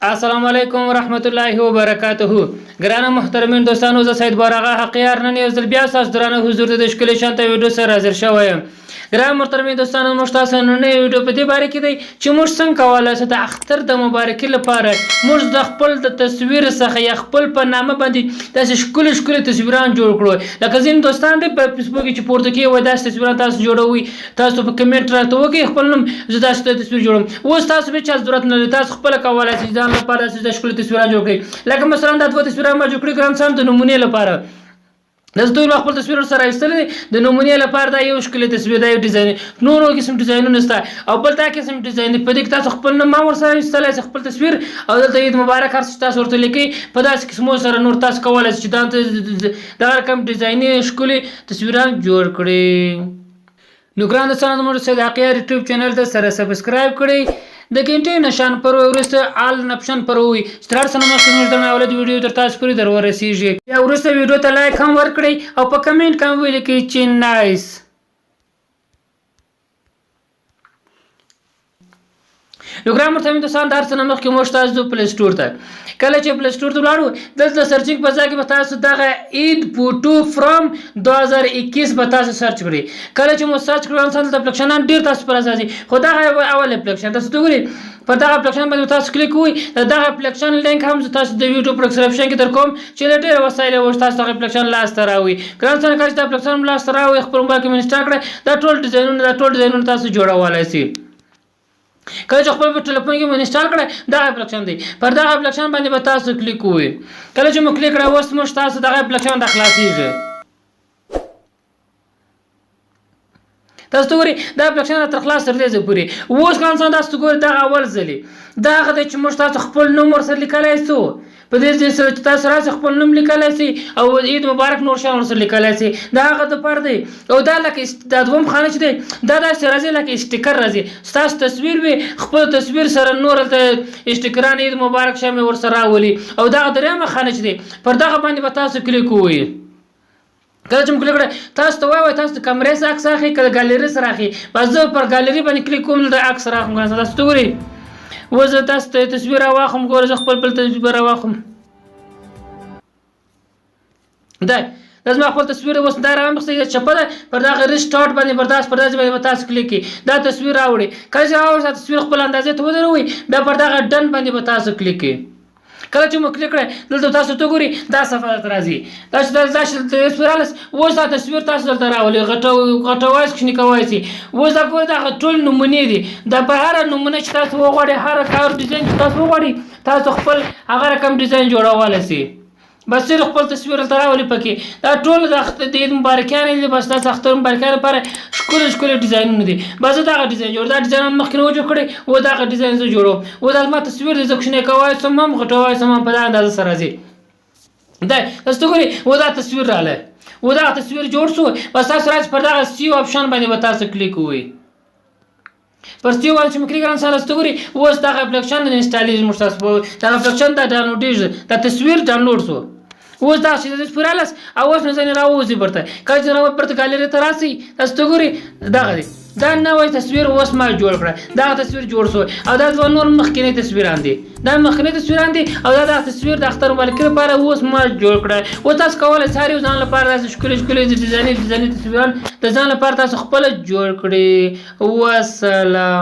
السلام علیکم ورحمت الله وبرکاته ګرانه محترمین دوستانو، زه سید بارغه حقیار نن یو ځل بیا ستاسو درانه حضور ته د ښکلې شانته ویډیو سره حاضر شوی یم. ګران محترمین دوستانو، موږ تاسو نننۍ ویډیو په دې باره کې دی چې موږ څنګه کولای شو د اختر د مبارکي لپاره موږ د خپل د تصویر څخه یا خپل په نامه باندې داسې ښکلي ښکلي تصویران جوړ کړو. لکه ځینې دوستان دی په فیسبوک کې چې پورته کوي، وایي داسې تصویران تاسو جوړوئ، تاسو په کمنټ راته وکړئ خپل نوم، زه داسې تصویر جوړوم. اوس تاسو به چا ضرورت نه لرئ، تاسو خپله کولای شئ ځان لپاره داسې د ښکلي تصویران جوړ کړئ. لکه مثلا دا دوه تصویران ما جوړ کړي ګران سم د نمونې لپاره. داسې دوی ما خپل تصویر سره ایستلی دی د نمونې لپاره. دا یو ښکلی تصویر، دا یو ډیزاین، نورو قسم ډیزاینونه شته او بل دا قسم ډیزاین دی. په دې کې تاسو خپل نوم هم ورسره ایستلی شئ، خپل تصویر، او دلته عید مبارک هر څه تاسو ورته لیکئ. په داسې قسمو سره نور تاسو کولی شئ چې دا رقم ډیزایني ښکلي تصویران جوړ کړئ. نو ګران دوستانو، زموږ سید حقیار یوټیوب چینل ته سره سبسکرایب کړئ، د ګنټې نشان پر وروسته آل اپشن پر وي چې تر هر څه نه مخکې زموږ د اولاد ویډیو تر تاسو پورې در ورسیږي. بیا وروسته ویډیو ته لایک هم ورکړئ او په کمنټ کې هم ولیکئ چې نایس. نو ګران محترم دوستان، د هر څه نه مخکې موږ تاسو ځو پلی سټور ته. کله چې پلی سټور ته ولاړو، دلته سرچینګ په ځای کې به تاسو دغه عید فوټو فرام 2021 به تاسو سرچ کړئ. کله چې مو سرچ کړو، دلته اپلیکیشنان ډېر تاسو پر راځي، خو دغه اول اپلیکیشن تاسو ته ګورئ، پر دغه اپلیکیشن باندې تاسو کلیک کوئ. دغه اپلیکیشن لینک هم زه تاسو د ویډیو په ډسکرپشن کې درکوم چې له ډېره وسایل اوس تاسو دغه اپلیکیشن لاسته راوړئ. ګران څنګه کله چې دا اپلیکیشن لاسته راوړئ، خپل موبایل کې انسټال کړئ، دا ټول ډیزاینونه تاسو جوړولای شئ. کله چې خپل په ټلیفون کې مو انسټال کړئ، دغه اپلیکیشن دی، پر دغه اپلیکیشن باندې به تاسو کلیک ووهئ. کله چې مو کلیک کړی، اوس موږ تاسو دغه اپلیکیشن د خلاصېږي. تاسو ته ګورئ دا اپلیکیشن تر خلاص تر دې ځایه پورې. اوس که انسان تاسو ته ګورئ، دغه اول ځلې دا هغه دی چې موږ تاسو خپل نوم ورسره لیکلی سو. په دې ځای سره چې تاسو راسئ خپل نوم لیکلی سئ او عید مبارک نور شیان ورسره لیکلی سئ، دا هغه دپاره دی. او دا لکه دا دوم خانه چې دی، دا داسې راځي لکه اسټیکر راځي، ستاسو تصویر وي، خپل تصویر سره نور هلته اسټیکران عید مبارک شیان مې ورسره راولي. او دغه درېیمه خانه چې دی، پر دغه باندې به تاسو کلیک ووهئ. کله چې مو کلیک کړی، تاسو ته وایي تاسو د کمرې څخه عکس اخلي که د ګالري سره اخلي. بس زه پر ګالري باندې کلیک کوم، دلته عکس راخم. ګران تاسو ته ګورئ، اوس زه تاسو ته تصویر راواخلم. ګوره، زه خپل بل تصویر راواخلم. دا زما خپل تصویر اوس دا راومخته چپه ده. پر دغه ریسټارټ باندې، پر داسې پر داسې باندې به تاسو کلیک کړئ، دا تصویر راوړئ. کله چې راوړئ، دا تصویر خپل اندازې ته ودروئ، بیا پر دغه ډن باندې به تاسو کلیک کړئ. کله چې مو کلیک کړی، دلته تاسو ته ګوري دا صفحه درته راځي. تاسو دا داسې تصویر راغلس. اوس دا تصویر تاسو دلته راولئ، غټوای سئ، کوچني کوای سئ. اوس دا ګورئ، دا ټول نمونې دي. دا په هره نمونه چې تاسو وغواړئ، هر کار ډیزاین چې تاسو وغواړئ، تاسو خپل هغه رقم ډیزاین جوړولی سئ. بس صرف خپل تصویر دلته راولي پکې. دا ټول د عید مبارکیانې دي. بس تاسو اختر مبارکیانو لپاره ښکلي ښکلي ډیزاینونه دي. بس زه دغه ډیزاین جوړ، دا ډیزاین هم مخکې نه و جوړ کړی، و دغه ډیزاین زه جوړوم. و دا زما تصویر دی، زه کوچنی کوای سم هم، غټوای سم هم، په دا اندازه سره راځي. دا تاسو ته ګورئ، و دا تصویر راغلی، و دغه تصویر جوړ سو. بس تاسو راځئ پر دغه سیو اپشن باندې به تاسو کلیک ووهئ. پر سیو باندې چې مو کلیک کړم، تاسو ته ګورئ اوس دغه اپلیکیشن انسټالیږي. موږ تاسو دغه اپلیکیشن دا ډاونلوډېږي، دا تصویر ډاونلوډ سو. اوس دا چې د تصویر راغلس او اوس نو ځنې راووځي برته. کله چې راووځي برته ګالري ته راسئ، تاسو ته ګورئ دغه دی، دا نوی تصویر اوس ما جوړ کړه، دغه تصویر جوړ سو. او دا دوه نور مخکینی تصویران دي، دا مخکینی تصویران دي. او دا دغه تصویر د اختر مبارکي لپاره اوس ما جوړ کړه. اوس تاسو کولی سئ هر یو ځان لپاره داسې ښکلي ښکلي ډیزایني تصویران د ځان لپاره تاسو خپله جوړ کړئ. وسلام.